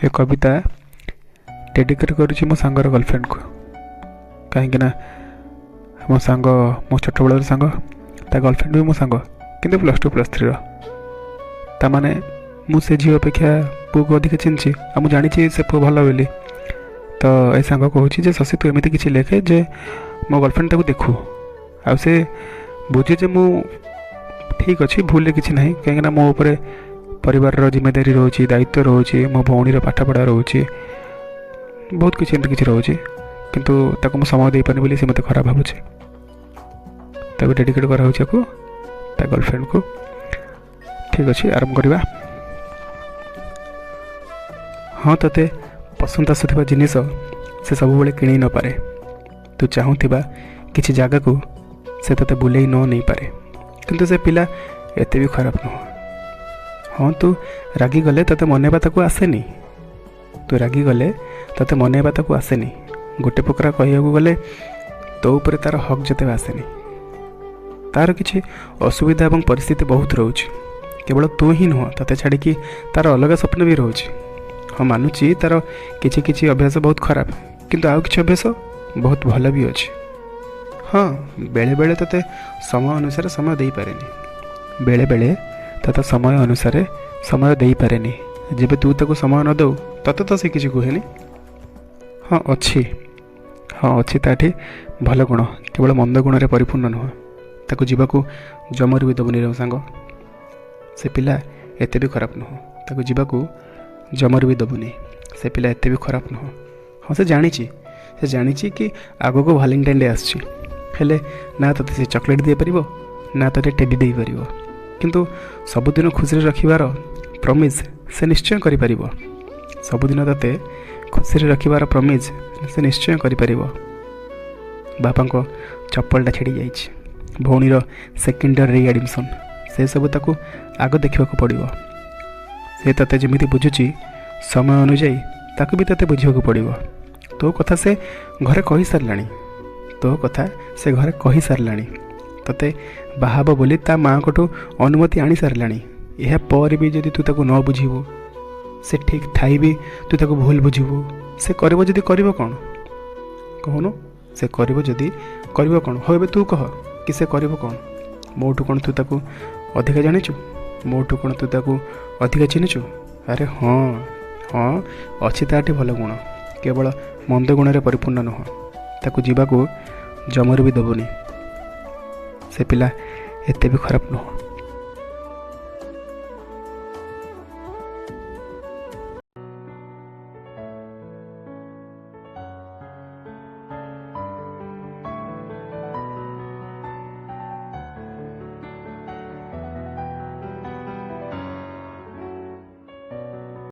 ଏ କବିତା dedicate କରୁଛି ମୋ ସାଙ୍ଗର ଗର୍ଲଫ୍ରେଣ୍ଡକୁ, କାହିଁକିନା ମୋ ସାଙ୍ଗ ମୋ ଛୋଟବେଳର ସାଙ୍ଗ, ତା ଗର୍ଲଫ୍ରେଣ୍ଡ ବି ମୋ ସାଙ୍ଗ, କିନ୍ତୁ +2 +3ର। ତା'ମାନେ ମୁଁ ସେ ଝିଅ ଅପେକ୍ଷା ପୁଅକୁ ଅଧିକ ଚିହ୍ନିଛି ଆଉ ମୁଁ ଜାଣିଛି ସେ ପୁଅ ଭଲ ବୋଲି। ତ ଏ ସାଙ୍ଗ କହୁଛି ଯେ ଶଶୀ ତୁ ଏମିତି କିଛି ଲେଖେ ଯେ ମୋ ଗର୍ଲଫ୍ରେଣ୍ଡ ତାକୁ ଦେଖୁ ଆଉ ସେ ବୁଝେ ଯେ ମୁଁ ଠିକ୍ ଅଛି, ଭୁଲରେ କିଛି ନାହିଁ, କାହିଁକିନା ମୋ ଉପରେ ପରିବାରର ଜିମ୍ମେଦାରୀ ରହୁଛି, ଦାୟିତ୍ୱ ରହୁଛି, ମୋ ଭଉଣୀର ପାଠପଢ଼ା ରହୁଛି, ବହୁତ କିଛି ଏମିତି କିଛି ରହୁଛି, କିନ୍ତୁ ତାକୁ ମୁଁ ସମୟ ଦେଇପାରୁନି ବୋଲି ସେ ମୋତେ ଖରାପ ଭାବୁଛି। ତାକୁ ଡେଡିକେଟ୍ କରାହେଉଛି ଆକୁ ତା ଗର୍ଲଫ୍ରେଣ୍ଡକୁ। ଠିକ୍ ଅଛି, ଆରମ୍ଭ କରିବା। ହଁ, ତୋତେ ପସନ୍ଦ ଆସୁଥିବା ଜିନିଷ ସେ ସବୁବେଳେ କିଣେଇ ନପାରେ, ତୁ ଚାହୁଁଥିବା କିଛି ଜାଗାକୁ ସେ ତୋତେ ବୁଲେଇ ନ ନେଇପାରେ, କିନ୍ତୁ ସେ ପିଲା ଏତେ ବି ଖରାପ ନୁହଁ। ହଁ, ତୁ ରାଗିଗଲେ ତୋତେ ମନେଇବା ତାକୁ ଆସେନି, ତୁ ରାଗିଗଲେ ତୋତେ ମନେଇବା ତାକୁ ଆସେନି। ଗୋଟେ ପ୍ରକାର କହିବାକୁ ଗଲେ ତୋ ଉପରେ ତା'ର ହକ୍ ଯେତେବେଳେ ଆସେନି। ତା'ର କିଛି ଅସୁବିଧା ଏବଂ ପରିସ୍ଥିତି ବହୁତ ରହୁଛି, କେବଳ ତୁ ହିଁ ନୁହଁ, ତୋତେ ଛାଡ଼ିକି ତା'ର ଅଲଗା ସ୍ୱପ୍ନ ବି ରହୁଛି। ହଁ, ମାନୁଛି ତା'ର କିଛି କିଛି ଅଭ୍ୟାସ ବହୁତ ଖରାପ, କିନ୍ତୁ ଆଉ କିଛି ଅଭ୍ୟାସ ବହୁତ ଭଲ ବି ଅଛି। ହଁ, ବେଳେବେଳେ ତୋତେ ସମୟ ଅନୁସାରେ ସମୟ ଦେଇପାରେନି, ବେଳେବେଳେ ତୋତେ ସମୟ ଅନୁସାରେ ସମୟ ଦେଇପାରେନି। ଯେବେ ତୁ ତାକୁ ସମୟ ନ ଦେଉ ତୋତେ ତ ସେ କିଛି କୁହେନି। ହଁ ଅଛି, ହଁ ଅଛି ତାଠି ଭଲ ଗୁଣ, କେବଳ ମନ୍ଦ ଗୁଣରେ ପରିପୂର୍ଣ୍ଣ ନୁହଁ। ତାକୁ ଯିବାକୁ ଜମାରୁ ବି ଦେବୁନି ରେ ସାଙ୍ଗ, ସେ ପିଲା ଏତେ ବି ଖରାପ ନୁହଁ। ତାକୁ ଯିବାକୁ ଜମାରୁ ବି ଦେବୁନି, ସେ ପିଲା ଏତେ ବି ଖରାପ ନୁହଁ। ହଁ, ସେ ଜାଣିଛି, ସେ ଜାଣିଛି କି ଆଗକୁ ଭାଲେଣ୍ଟାଇନ୍ ଡେ ଆସୁଛି, ହେଲେ ନା ତୋତେ ସେ ଚକୋଲେଟ୍ ଦେଇପାରିବ ନା ତୋତେ ଟେଡି ଦେଇପାରିବ, କିନ୍ତୁ ସବୁଦିନ ଖୁସିରେ ରଖିବାର ପ୍ରମିଜ୍ ସେ ନିଶ୍ଚୟ କରିପାରିବ। ସବୁଦିନ ତୋତେ ଖୁସିରେ ରଖିବାର ପ୍ରମିଜ୍ ସେ ନିଶ୍ଚୟ କରିପାରିବ। ବାପାଙ୍କ ଚପଲଟା ଛିଡ଼ି ଯାଇଛି, ଭଉଣୀର ସେକେଣ୍ଡ ଇୟର୍ ରିଆଡ଼ମିସନ୍, ସେସବୁ ତାକୁ ଆଗ ଦେଖିବାକୁ ପଡ଼ିବ। ସେ ତୋତେ ଯେମିତି ବୁଝୁଛି ସମୟ ଅନୁଯାୟୀ ତାକୁ ବି ତୋତେ ବୁଝିବାକୁ ପଡ଼ିବ। ତୋ କଥା ସେ ଘରେ କହିସାରିଲାଣି, ତୋ କଥା ସେ ଘରେ କହିସାରିଲାଣି, ତୋତେ ବାହା ହେବ ବୋଲି ତା ମାଆଙ୍କଠୁ ଅନୁମତି ଆଣିସାରିଲାଣି। ଏହା ପରେ ବି ଯଦି ତୁ ତାକୁ ନ ବୁଝିବୁ, ସେ ଠିକ୍ ଥାଇ ବି ତୁ ତାକୁ ଭୁଲ ବୁଝିବୁ, ସେ କରିବ ଯଦି କରିବ କ'ଣ କହୁନୁ? ସେ କରିବ ଯଦି କରିବ କ'ଣ? ହଉ ଏବେ ତୁ କହ କି ସେ କରିବ କ'ଣ? ମୋଠୁ କ'ଣ ତୁ ତାକୁ ଅଧିକା ଜାଣିଛୁ? ମୋଠୁ କ'ଣ ତୁ ତାକୁ ଅଧିକା ଚିହ୍ନିଛୁ? ଆରେ ହଁ, ହଁ ଅଛି ତାଠି ଭଲ ଗୁଣ, କେବଳ ମନ୍ଦ ଗୁଣରେ ପରିପୂର୍ଣ୍ଣ ନୁହଁ। ତାକୁ ଯିବାକୁ ଜମାରୁ ବି ଦେବୁନି, ସେ ପିଲା ଏତେ ବି ଖରାପ ନୁହଁ।